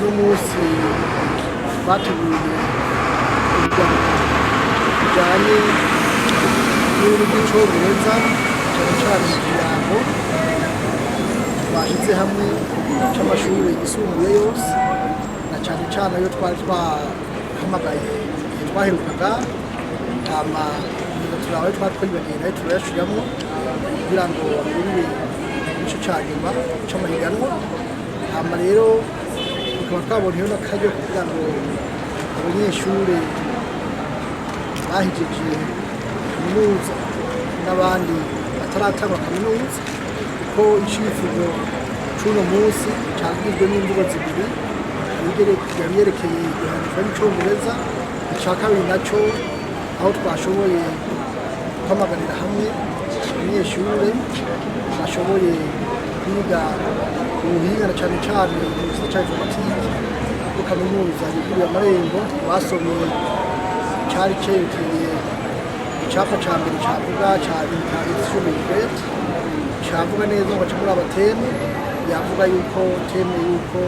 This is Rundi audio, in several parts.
Uno munsi bateguye ibiganiro bijanye n'ururimi rw'Icongereza, cane cane mu kirango bashize hamwe c'amashure yisumbuye yose, na cane cane ayo twari twahamagaye igihe twaherukaga. Hama turaba ayo twari twibagiye nayo turayashiramwo kugira ngo bahurire igice ca nyuma c'amahiganwa. Hama rero tukaba twaboneyeho n'akaryo kugira ngo abanyeshure bahejeje kaminuza n'abandi bataratangwa kaminuza, kuko icifuzo c'uno munsi cagizwe n'imvugo zibiri: yerekeye ihanishwa ry'Icongereza, ica kabiri naco aho twashoboye guhamagarira hamwe abanyeshure bashoboye kwiga ubuhinga, na cane cane mu gisata ca informatique, ko kaminuza yuguruye amarembo. Basomye cari cerekeye icapa ca mbere cavuga ca inter, cavuga neza ngo muri aba thème, yavuga yuko thème yuko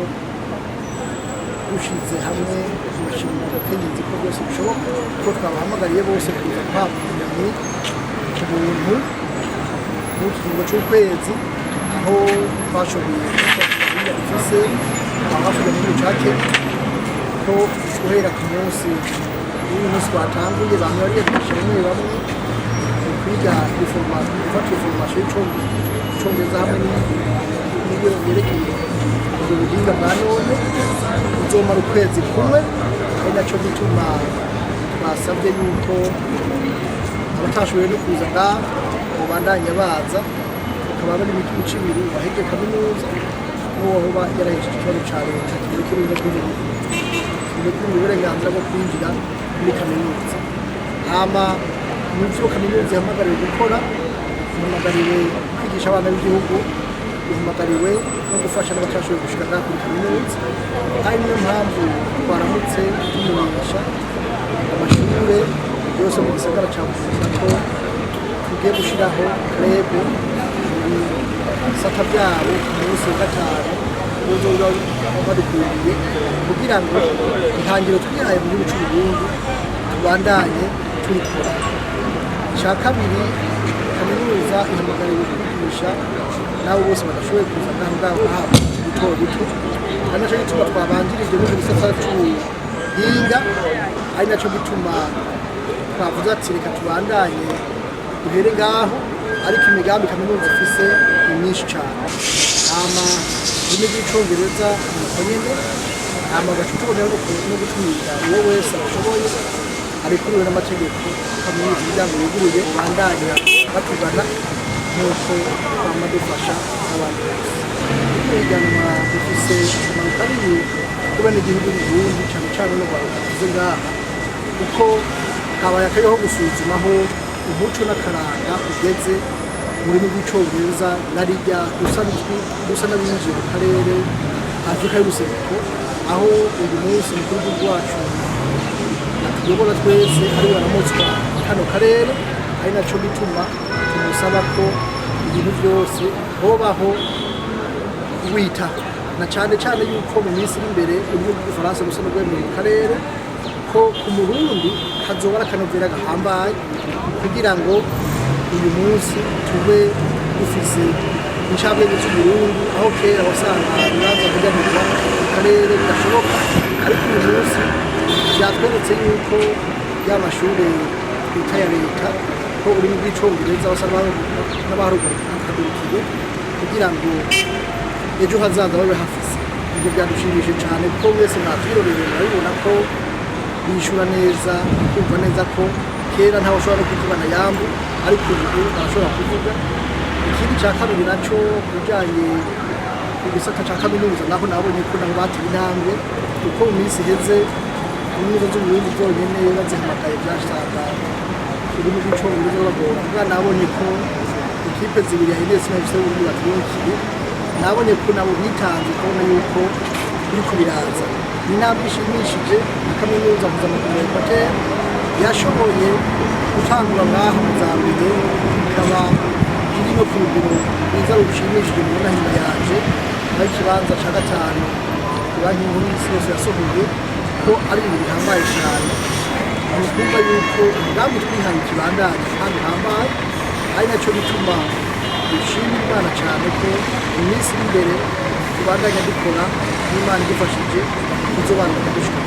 dushize hamwe tugashima abakenyezi ko byose bishoboka, ko twabahamagariye bose kuza guhabwa ubumenyi ku buntu mu kiringo c'ukwezi, aho twashoboye gufata dufise abafashe mu gihugu ca Kenya, ko guhera ku munsi w'uyu munsi twatanguye bamwe bariyandikisha, bamwe bamwe mu kwiga gufata information y'Icongereza hamwe n'ibyo byerekeye ubwo buhinga bwa none. Uzomara ukwezi kumwe, ari naco gituma twasabye yuko abatashoboye no kuza ngaha bobandanya baza, bakaba bari mu mico ibiri: uwahejeje kaminuza n'uwoba yarahejeje ikibazo ca leta kimurekurira uburenganzira bwo kwinjira muri kaminuza. Hama mu vyo kaminuza ihamagariwe gukora, ihamagariwe kwigisha abana b'igihugu, ihamagariwe no gufasha n'abatashoboye gushika ngaha kuri kaminuza. Ari niyo mpamvu twaramutse tumenyesha amashure yose mu gisagara ca Bujumbura ko tugiye gushiraho club mu bisata byabo ku munsi wa gatanu uzoba badukundiye, kugira ngo ihangiro twihaye mu gihugu c'Uburundi tubandanye turikora. Icya kabiri, kaminuza ihamagariwe kwigisha n'abo bose badashoboye kuza ngaho ngaho guhabwa buto buto, ari naco gituma twabanjirije muri gisata c'ubuhinga, ari naco gituma twavuze ati reka tubandanye duhere ngaho. Ariko imigambi kaminuza ifise ni myinshi cane. Hama ururimi rw'Icongereza nuko nyene. Hama gaca tuboneraho no gutumira uwo wese abishoboye, arikuriwe n'amategeko. Kaminuza imiryango yuguruye, bandanya batugana nk'uko twama dufasha abandi bose. Ihiganwa rifise akamaro kanini kuba n'igihugu Burundi, cane cane no rwaruka ngaha, kuko habaye akaryo ko gusuzuma aho umuco n'akaranga ugeze mu rurimi rw'Icongereza, na rirya dusa n'abinjiye mu karere Afurika y'ubuseruko, aho uyu munsi umukuru w'igihugu wacu atuyobora twese ari we aramutswa kano karere. Ari naco gituma tumusaba ko ibintu byose hobaho witaho, na cane cane yuko mu minsi iri imbere ururimi rw'Igifaransa rusa n'urwemewe mu karere, ko ku Murundi hazoba ari akanovera gahambaye kugira ngo uyu munsi tube dufise incabwenge z'Uburundi, aho kera wasanga ibibanza kuganirwa mu karere bidashoboka. Ariko uyu munsi vyatweretse yuko ya mashure twita ya leta, ko ururimi rw'Icongereza basa n'abaharugurukiye kugira ngo ejo hazaza babe hafise. Ibyo byadushimishije cyane, kuko mwese mwatwirorere murabibona ko bishura neza, kumva neza ko kera ntawe ushobora no kuvugana yambu, ariko ubu barashobora kuvuga. Ikindi cya kabiri naco ku bijanye ku gisata ca kaminuza, naho nabonye ko nabo bateye intambwe, kuko mu minsi iheze kaminuza z'Uburundi zonyene bazihamagaye vyasanga ururimi rw'Icongereza rubagora. Kugira nabonye ko ikipe zibiri ya Ines na FC Burundi batwungukiye, nabonye ko nabo bitanze, kubona yuko biriko biraza, ni intambwe ishimishije. Na kaminuza mpuzamakungu ya Equateur yashoboye gutangura ngaha mu za mbere, ikaba iri no ku rugero rwiza rushimishije. Mubona inyuma yanje aho ikibanza ca gatanu. Banki Nkuru y'Isi yose yasohoye ko ari ibintu bihambaye cyane. Ni ukuvuga yuko umugambi twihaye ikibandanye kandi uhambaye, ari nacyo gituma dushima Imana cyane ko mu minsi iri imbere tubandanya dukora n'Imana idufashije tuzobandanya dushika.